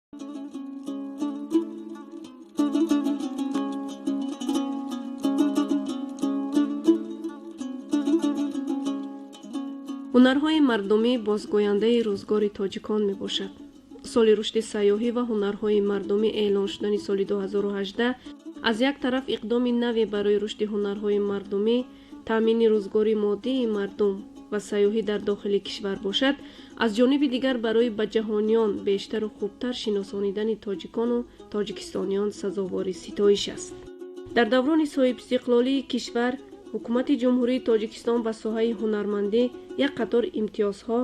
Ҳунарҳои мардумӣ бозгӯяндаи рӯзгори тоҷикон мебошад. Соли рушди сайёҳӣ ва ҳунарҳои мардумӣ эълон шудани соли 2018 аз як тараф иқдоми наве барои рушди ҳунарҳои мардумӣ, таъмини рӯзгори моддии мардум ва сайёҳӣ дар дохили кишвар бошад, аз ҷониби дигар барои ба ҷаҳониён бештару хубтар шиносонидани тоҷикону тоҷикистониён сазовори ситоиш аст. Дар даврони соҳибистиқлолии кишвар ҳукумати Ҷумҳурии Тоҷикистон ба соҳаи ҳунармандӣ як қатор имтиёзҳо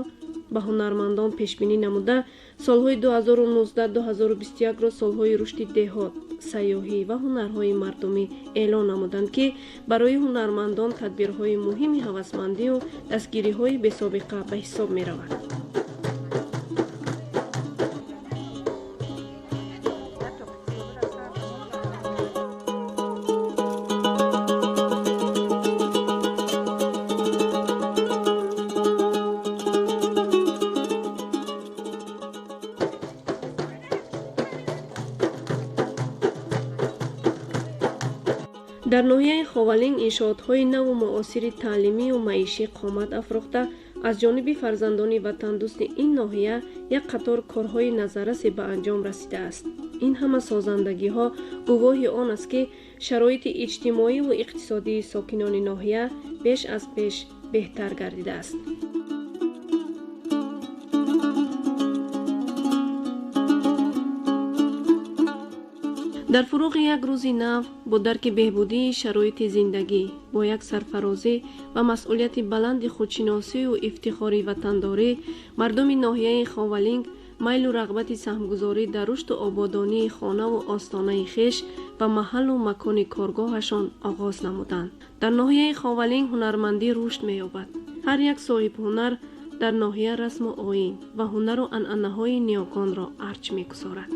ба ҳунармандон пешбинӣ намуда, солҳои 2019-2021-ро солҳои рушди деҳот, сайёҳӣ ва ҳунарҳои мардумӣ эълон намуданд, ки барои ҳунармандон тадбирҳои муҳими ҳавасмандию дастгириҳои бесобиқа ба ҳисоб меравад. Дар ноҳияи Ховалинг иншоотҳои наву муосири таълимию маишӣ қомат афрохта, аз ҷониби фарзандони ватандӯсти ин ноҳия як қатор корҳои назаррасе ба анҷом расидааст. Ин ҳама созандагиҳо гувоҳи он аст, ки шароити иҷтимоиву иқтисодии сокинони ноҳия беш аз пеш беҳтар гардидааст. Дар фуруғи як рӯзи нав бо дарки беҳбудии шароити зиндагӣ, бо як сарфарозӣ ва масъулияти баланди худшиносию ифтихори ватандорӣ, мардуми ноҳияи Ховалинг майлу рағбати саҳмгузорӣ дар рушду ободонии хонаву остонаи хеш ва маҳаллу макони коргоҳашон оғоз намуданд. Дар ноҳияи Ховалинг ҳунармандӣ рушд меёбад. Ҳар як соҳибҳунар дар ноҳия расму оин ва ҳунару анъанаҳои ниёгонро арҷ мегузорад.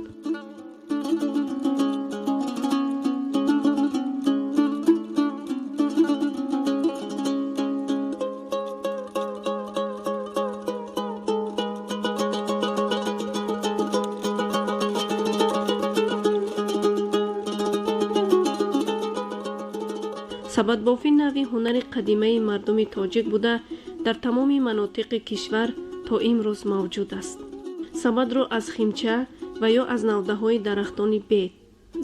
Сабадбофӣ нави ҳунари қадимаи мардуми тоҷик буда, дар тамоми манотиқи кишвар то имрӯз мавҷуд аст. Сабадро аз химча ва ё аз навдаҳои дарахтони бед,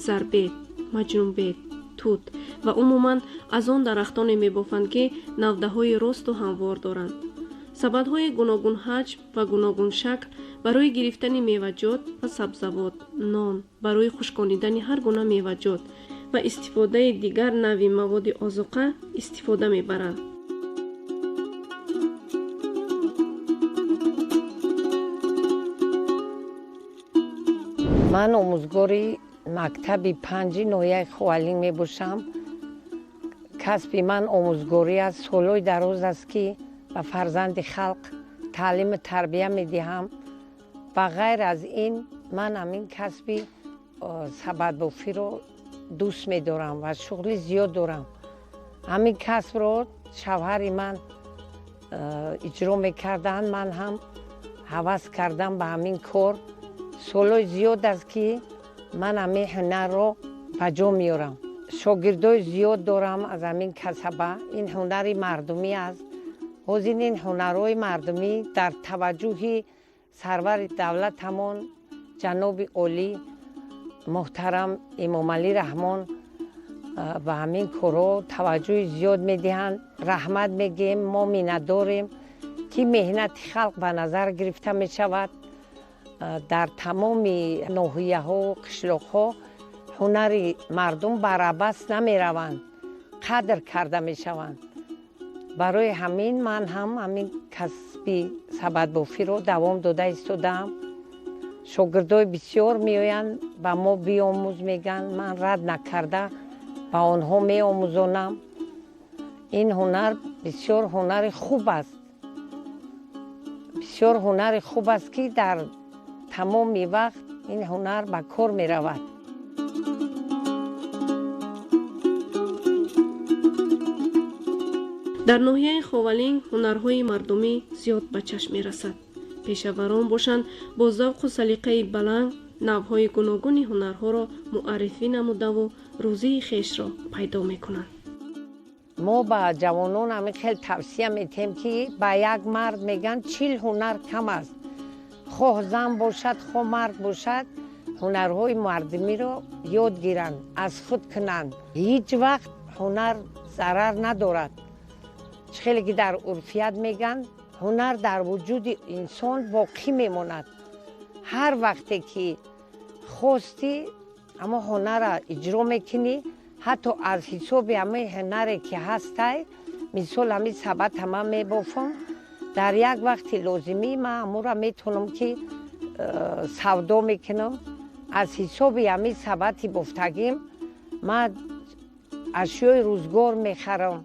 зарбед, маҷнунбед, тут ва умуман аз он дарахтоне мебофанд, ки навдаҳои росту ҳамвор доранд. Сабадҳои гуногунҳаҷм ва гуногуншакл барои гирифтани меваҷот ва сабзавот, нон, барои хушконидани ҳар гуна меваҷот ва истифодаи дигар навъи маводи озуқа истифода мебаранд. Ман омӯзгори мактаби панҷи ноҳияи Ховалинг мебошам. Касби ман омӯзгорӣ аст. Солҳои дароз аст, ки ба фарзанди халқ таълиму тарбия медиҳам. Ба ғайр аз ин ман ҳамин касби сабадбофиро дӯст медорам ва шуғли зиёд дорам. Ҳамин касбро шавҳари ман иҷро мекарданд, ман ҳам ҳавас кардам ба ҳамин кор. Солҳои зиёд аст, ки ман ҳамин ҳунарро ба ҷо меорам. Шогирдои зиёд дорам аз ҳамин касаба. Ин ҳунари мардумӣ аст. Ҳозир ин ҳунарҳои мардумӣ дар таваҷҷӯҳи сарвари давлатамон ҷаноби олӣ муҳтарам Эмомалӣ Раҳмон ба ҳамин корҳо таваҷҷӯҳи зиёд медиҳанд. Раҳмат мегӯем, мо миннатдорем, ки меҳнати халқ ба назар гирифта мешавад. Дар тамоми ноҳияҳо, қишлоқҳо ҳунари мардум барабас намераванд, қадр карда мешаванд. Барои ҳамин ман ҳам ҳамин касби сабадбофиро давом дода истодаам. Шогирдои бисёр меоянд, ба мо биомӯз мегӯянд. Ман рад накарда ба онҳо меомӯзонам. Ин ҳунар бисёр ҳунари хуб аст. Бисёр ҳунари хуб аст, ки дар тамоми вақт ин ҳунар ба кор меравад. Дар ноҳияи Ховалинг ҳунарҳои мардумӣ зиёд ба чашм мерасад. Пешаварон бошанд, бо завқу салиқаи баланд Навъҳои гуногуни ҳунарҳоро муаррифӣ намудаву рӯзии хешро пайдо мекунанд. Мо ба ҷавонон ҳамин хел тавсия метиҳем, ки ба як мард мегӯянд 40 ҳунар кам аст. Хоҳ зан бошад, хоҳ мард бошад, ҳунарҳои мардумиро ёд гиранд, аз худ кунанд. Ҳеҷ вақт ҳунар зарар надорад. Чӣ хеле ки дар урфият мегӯянд, ҳунар дар вуҷуди инсон боқӣ мемонад. Ҳар вақте ки хостӣ, ҳама ҳунарро иҷро мекунӣ, ҳатто аз ҳисоби ҳамаи ҳунаре ки ҳастай, мисол ҳамин сабат ҳама мебофам, дар як вақти лозимӣ ман ҳамонро метавонам ки савдо мекунам. Аз ҳисоби ҳамин сабати бофтагим ман ашёи рӯзгор мехарам.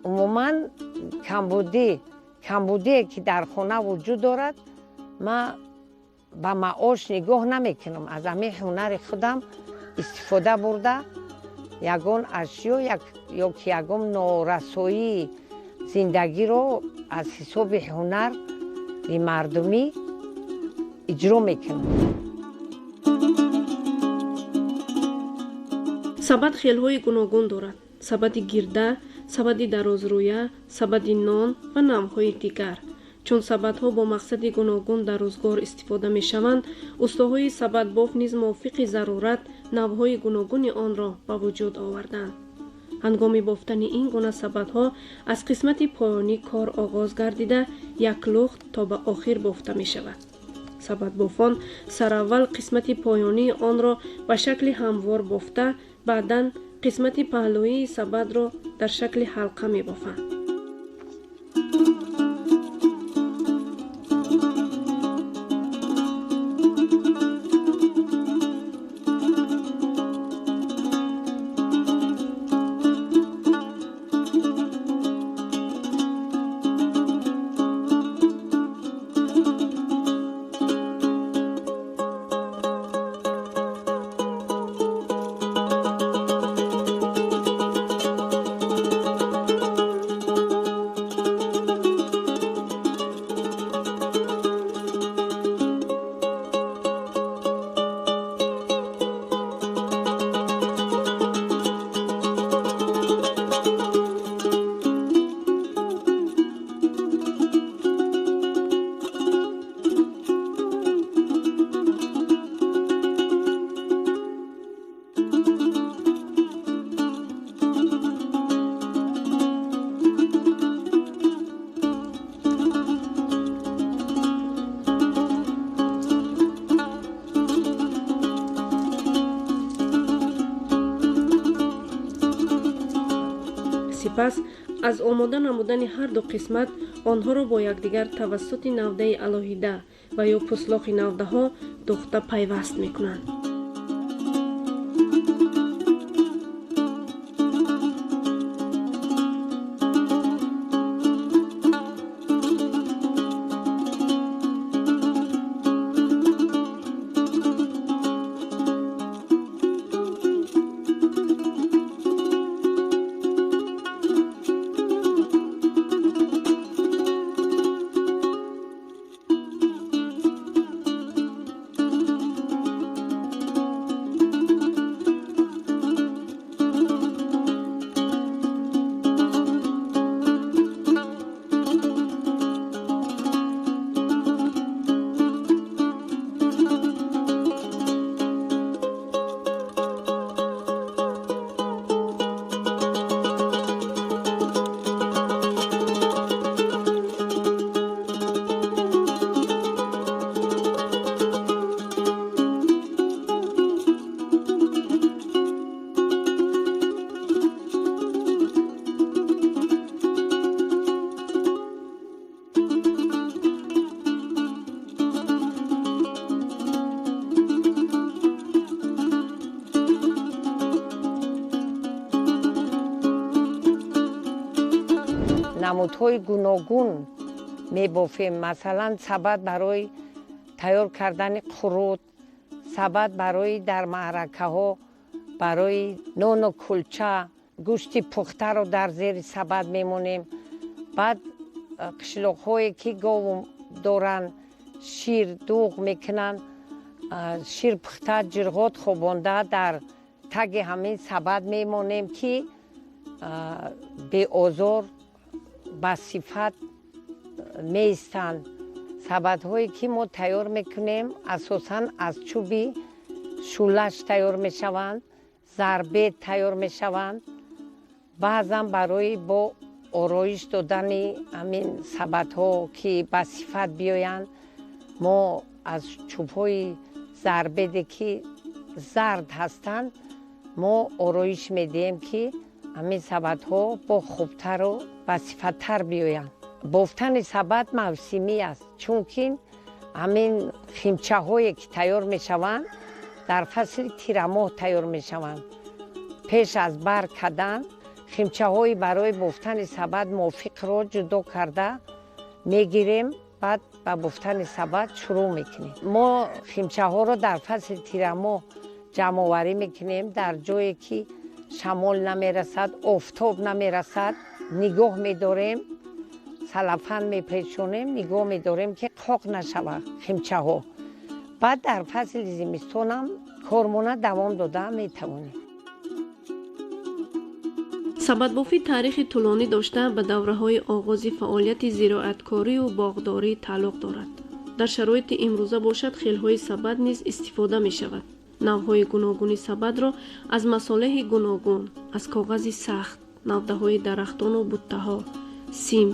Умуман камбудие ки дар хона вуҷуд дорад, ман ба маош нигоҳ намекунам. Аз ҳамин ҳунари худам истифода бурда ягон ашё ё ки ягон норасоии зиндагиро аз ҳисоби ҳунари мардумӣ иҷро мекунам. Сабат хелҳои гуногун дорад: сабати гирда, сабади дарозрӯя, сабади нон ва навъҳои дигар. Чун сабатҳо бо мақсади гуногун дар рӯзгор истифода мешаванд, устоҳои сабатбоф низ мувофиқи зарурат навъҳои гуногуни онро ба вуҷуд оварданд. Ҳангоми бофтани ин гуна сабатҳо аз қисмати поёнӣ кор оғоз гардида, як лухт то ба охир бофта мешавад. Сабатбофон сараввал қисмати поёнии онро ба шакли ҳамвор бофта, баъдан қисмати паҳлӯии сабатро дар шакли ҳалқа мебофанд. Сипас аз омода намудани ҳар ду қисмат онҳоро бо якдигар тавассути навдаи алоҳида ва ё пуслоқи навдаҳо духта пайваст мекунанд. Намудҳои гуногун мебофем. Масалан, сабат барои тайёр кардани қурут, сабат барои дар маъракаҳо, барои нону кулча, гӯшти пухтаро дар зери сабат мемонем. Баъд қишлоқҳое ки гов доранд, Шир дӯғ мекунанд, шир пухта, ҷирғот хобонда дар таги ҳамин сабад мемонем, ки беозор, ба сифат меистанд. Сабадҳое ки мо тайёр мекунем, асосан аз чӯби шӯлаш тайёр мешаванд, зарбед тайёр мешаванд. Баъзан барои бо ороиш додани ҳамин сабадҳо, ки ба сифат биёянд, мо аз чӯбҳои зарбеде ки зард ҳастанд, мо ороиш медиҳем, ки ҳамин сабадҳо бо хубтару басифаттар биёянд. Бофтани сабад мавсимӣ аст, чунки ҳамин химчаҳое ки тайёр мешаванд, дар фасли тирамоҳ тайёр мешаванд. Пеш аз бар кардан химчаҳои барои бофтани сабад мувофиқро ҷудо карда мегирем, баъд ба бофтани сабад шурӯъ мекунем. Мо химчаҳоро дар фасли тирамоҳ ҷамъоварӣ мекунем, дар ҷое ки шамол намерасад, офтоб намерасад, нигоҳ медорем, салафан мепечонем, нигоҳ медорем, ки қоқ нашавад химчаҳо. Баъд дар фасли зимистонам кормона давом дода метавонем. Сабадбофӣ таърихи тӯлонӣ дошта, ба давраҳои оғози фаъолияти зироаткорию боғдорӣ тааллуқ дорад. Дар шароити имрӯза бошад, хелҳои сабад низ истифода мешавад. Навъҳои гуногуни сабадро аз масолеҳи гуногун, аз коғази сахт, навдаҳои дарахтону буттаҳо, сим,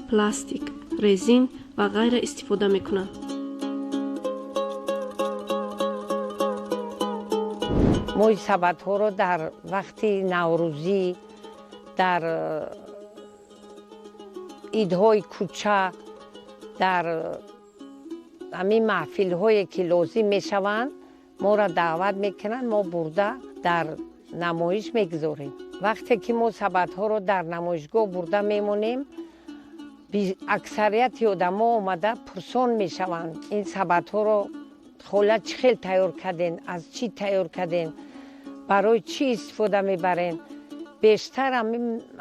пластик, резин ва ғайра истифода мекунанд. Мо сабадҳоро дар вақти наврӯзӣ, дар идҳои кӯча, дар ҳамин маҳфилҳое ки лозим мешаванд, моро даъват мекунанд, мо бурда дар намоиш мегузорем. Вақте ки мо сабадҳоро дар намоишгоҳ бурда мемонем, аксарияти одамо омада пурсон мешаванд: ин сабадҳоро хола чӣ хел тайёр карден, аз чӣ тайёр карден, барои чӣ истифода мебарен? Бештар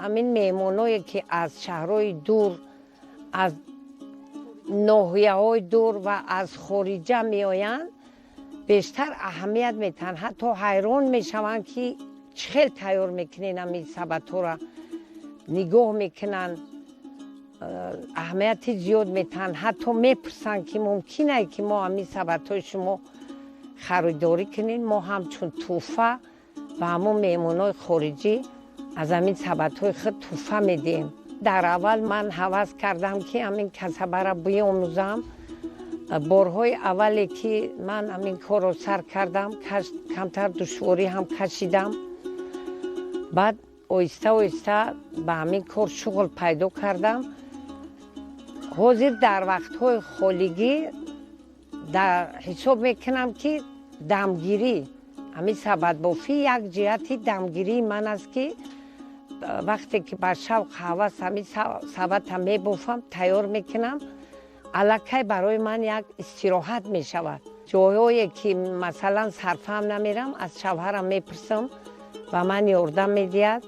ҳамин меҳмоное ки аз шаҳрҳои дур, аз ноҳияҳои дур ва аз хориҷа меоянд, бештар аҳамият метаҳанд, ҳатто ҳайрон мешаванд, ки чӣ хел тайёр мекунен ҳамин сабадҳоро. Нигоҳ мекунанд, аҳамияти зиёд метаҳанд, ҳатто мепурсанд, ки мумкин ае ки мо ҳамин сабадҳои шумо харидорӣ кунем, мо ҳамчун тӯҳфа ба ҳамон меҳмонҳои хориҷӣ аз ҳамин сабадҳои худ тӯҳфа медиҳем. Дар аввал ман ҳавас кардам, ки ҳамин касабаро биомӯзам. Борҳои аввале ки ман ҳамин корро сар кардам, камтар душворӣ ҳам кашидам. Баъд оҳиста оҳиста ба ҳамин кор шуғл пайдо кардам. Ҳозир дар вақтҳои холигӣ ҳисоб мекунам, ки дамгирӣ, ҳамин сабадбофӣ як ҷиҳати дамгирии ман аст, ки вақте ки ба шавқ ҳавас ҳамин сабадта мебофам, тайёр мекунам, аллакай барои ман як истироҳат мешавад. Ҷойҳое ки масалан сарфаҳм намерам, аз шавҳарам мепурсам, ба ман ёрдам медиҳад.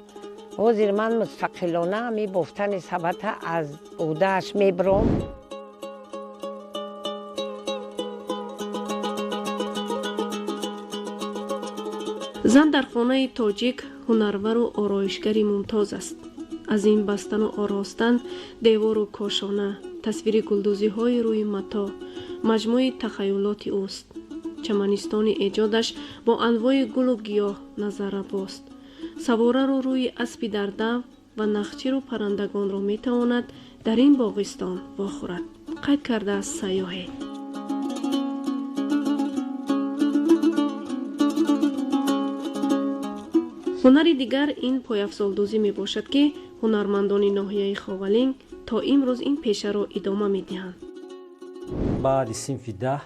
Ҳозир ман мустақилона ҳамин бофтани сабадта аз ӯҳдааш мебаром. Зан дар хонаи тоҷик ҳунарвару ороишгари мумтоз аст. Аз ин бастану оростан девору кошона, тасвири гулдӯзиҳои рӯи матоъ маҷмӯи тахаюлоти ӯст. Чаманистони эҷодаш бо анвои гулу гиёҳ назаррабост. Савораро рӯи аспи дардав ва нахчиру паррандагонро метавонад дар ин боғистон вохӯрад, қайд кардааст сайёҳе. Ҳунари дигар ин пойафзолдӯзӣ мебошад, ки ҳунармандони ноҳияи Ховалинг то имрӯз ин пешаро идома медиҳанд. Баъди синфи 10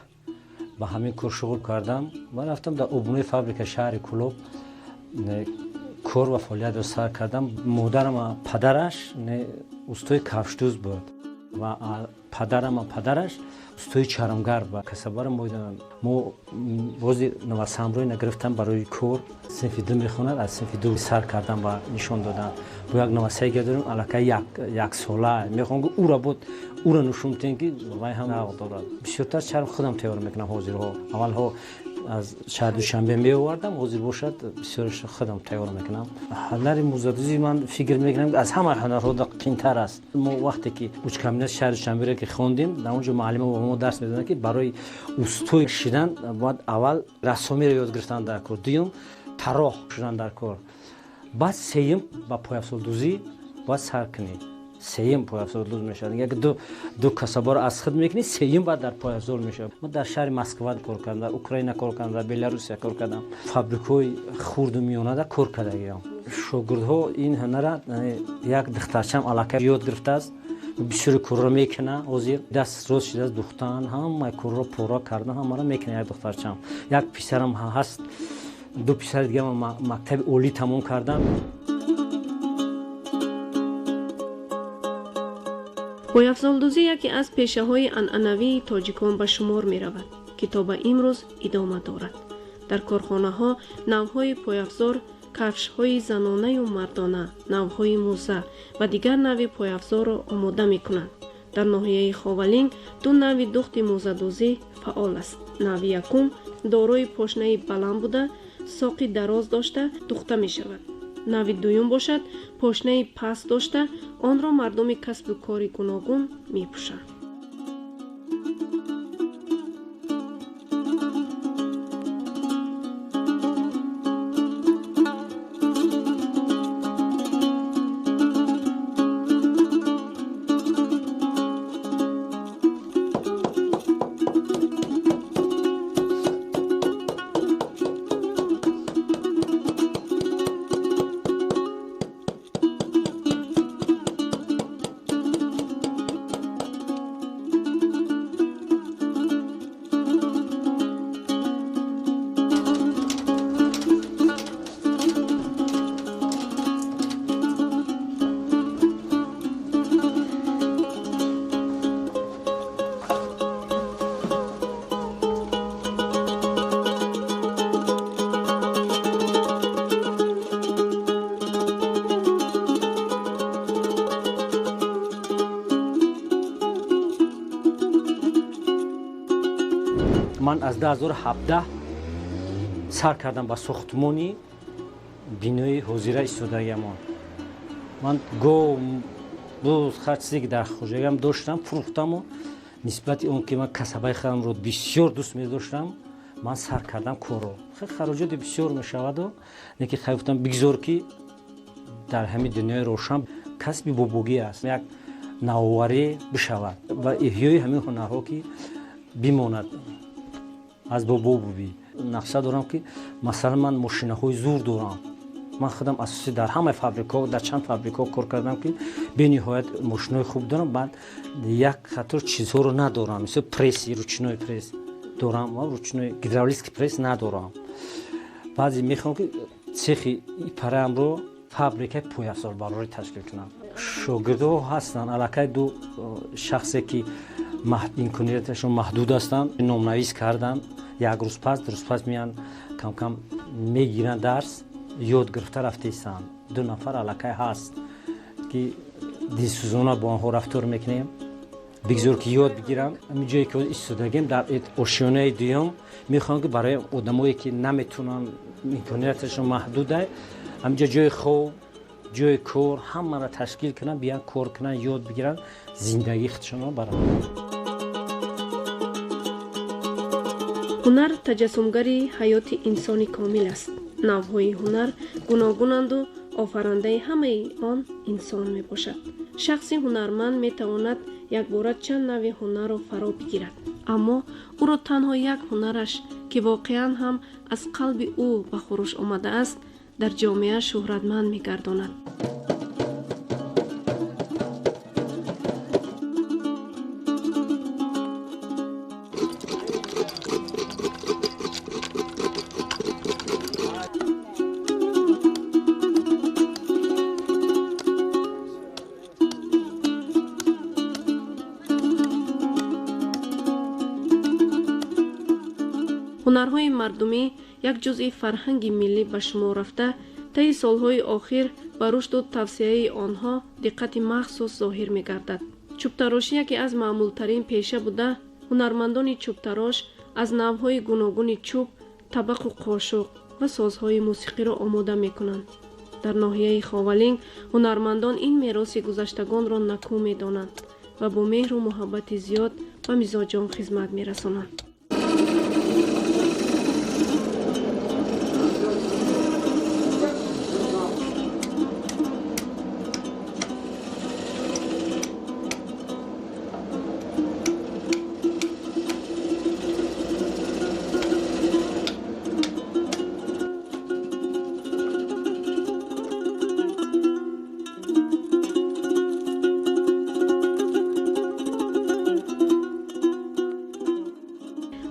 ба ҳамин кор шуғл кардам. Ман рафтам дар обунои фабрика шаҳри Кӯлоб кор ва фаъолиятро сар кардам. Модарам, падараш устои кафшдӯз буд. Ва падарам ва падараш устои чармгар ба касабаро мо рози навасамрои нагирифтам барои кор. Синфи ду мехонад, аз синфи ду сар кардам ва нишон додам. Бо як навасае дорем, аллакай яксола мехоҳам, ки ура буд, ура нушон диҳем, ки вай ҳам ҳақ дорад. Бисёртар чарм худам тайёр мекунам. Ҳозирҳо аввалҳо аз шаҳри Душанбе меовардам, ҳозир бошад, бисёраш худам тайёр мекунам. Ҳунари мӯзадӯзӣ, ман фикр мекунам, аз ҳама ҳунарҳо қинтар аст. Мо вақте ки учкомбинат шаҳри Душанберо ки хондем, дар он ҷо муаллима ба мо дарс медоданд, ки барои устои шидан бояд аввал рассомиро ёд гирифтан дар кор, дуюм тарроҳ шудан дар кор, баъд сеюм ба пойафзолдӯзӣ бояд сар кунӣ. Сеюм пойафзолдӯз мешавад. Як ду касабаро аз худ мекунӣ, сеюм баъд дар пойафзол мешавад. Мо дар шаҳри Москва кор кардам, дар Украина кор кардам, дар Беларусия кор кардам, фабрикаҳои хурду миёнада кор кардагиам. Шогирдҳо ин ҳунара як духтарчам аллакай ёд гирифтааст, бисёри корро мекуна. Ҳозир даст рост шудааст, духтан ҳамаи корро пора кардан ҳамаро мекуна як духтарчам. Як писарам ҳаст, ду писари дига мактаби олӣ тамом кардам. Пойафзолдӯзӣ яке аз пешаҳои анъанавии тоҷикон ба шумор меравад, ки то ба имрӯз идома дорад. Дар корхонаҳо навъҳои пойафзор, кафшҳои занонаю мардона, навъҳои мӯза ва дигар навъи пойафзорро омода мекунанд. Дар ноҳияи Ховалинг ду навъи духти мӯзадӯзӣ фаъол аст. Навъи якум дорои пошнаи баланд буда, соқи дароз дошта духта мешавад. Навъи дуюм бошад, пошнаи паст дошта, онро мардуми касбу кори гуногун мепӯшанд. Ман аз 2017 сар кардам ба сохтмони бинои ҳозира истодагиамон. Ман гов, буз, ҳар чизе ки дар хоҷагиам доштам, фурӯхтаму нисбати он ки ман касабаи худамро бисёр дӯст медоштам, ман сар кардам корро. Хароҷоти бисёр мешаваду, лекин хай гуфтам, бигзор, ки дар ҳамин дунёи рошан касби бобогӣ аст, як навоварӣ бишавад ва эҳёи ҳамин ҳунарҳо ки бимонад аз бобо бубӣ. Нақша дорам, ки масалан ман мошинаҳои зур дорам. Ман худам асосӣ дар ҳамаи фабрикаҳо, дар чанд фабрикаҳо кор кардам, ки бениҳоят мошинаҳои хуб дорам. Баъд як қатор чизҳоро надорам, мисол пресси, ручной пресс дорам ва ручной гидравлический пресс надорам. Баъзе мехоҳам, ки цехи ипараамро фабрикаи пойафзолбарорӣ ташкил кунам. Шогирдҳо ҳастанд, аллакай ду шахсе ки имконияташон маҳдуд ҳастанд, номнавис карданд. Як рӯз пас, ду рӯз пас меянд, камкам мегиранд дарс, ёд гирифта рафтаистанд. Ду нафар аллакай ҳаст, ки дилсӯзона бо онҳо рафтор мекунем, бигзор ки ёд бигиранд. Ҳамин ҷое ки истодагем, дар ошёнаи дуюм, мехоҳам, ки барои одамое ки наметавонанд, имконияташон маҳдуда, ҳаминҷо ҷои хоб, ҷои кор ҳамаро ташкил кунанд, биён кор кунанд, ёд бигиранд, зиндагии худшонро баранд. Ҳунар таҷассумгари ҳаёти инсони комил аст. Навъҳои ҳунар гуногунанду офарандаи ҳамаи он инсон мебошад. Шахси ҳунарманд метавонад якбора чанд навъи ҳунарро фаро бигирад, аммо ӯро танҳо як ҳунараш, ки воқеан ҳам аз қалби ӯ ба хуруш омадааст, дар ҷомеа шӯҳратманд мегардонад. Ҳунарҳои мардумӣ як ҷузъи фарҳанги миллӣ ба шумор рафта, таи солҳои охир ба рушду тавсеаи онҳо диққати махсус зоҳир мегардад. Чӯбтарошӣ яке аз маъмултарин пеша буда, ҳунармандони чӯбтарош аз навъҳои гуногуни чӯб табақу қошуқ ва созҳои мусиқиро омода мекунанд. Дар ноҳияи Ховалинг ҳунармандон ин мероси гузаштагонро накӯ медонанд ва бо меҳру муҳаббати зиёд ба мизоҷон хизмат мерасонанд.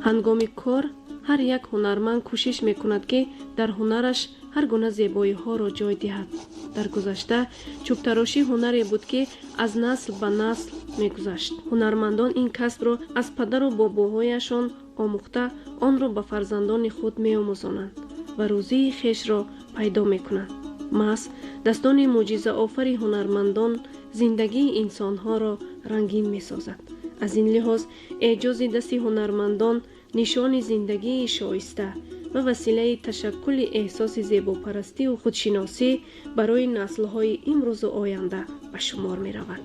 Ҳангоми кор ҳар як ҳунарманд кӯшиш мекунад, ки дар ҳунараш ҳар гуна зебоиҳоро ҷой диҳад. Дар гузашта чӯбтарошӣ ҳунаре буд, ки аз насл ба насл мегузашт. Ҳунармандон ин касбро аз падару бобоҳояшон омӯхта, онро ба фарзандони худ меомӯзонанд ва рӯзии хешро пайдо мекунанд. Маҳз дастони мӯъҷизаофари ҳунармандон зиндагии инсонҳоро рангин месозад. Аз ин лиҳоз эъҷози дасти ҳунармандон нишони зиндагии шоиста ва василаи ташаккули эҳсоси зебопарастию худшиносӣ барои наслҳои имрӯзу оянда ба шумор меравад.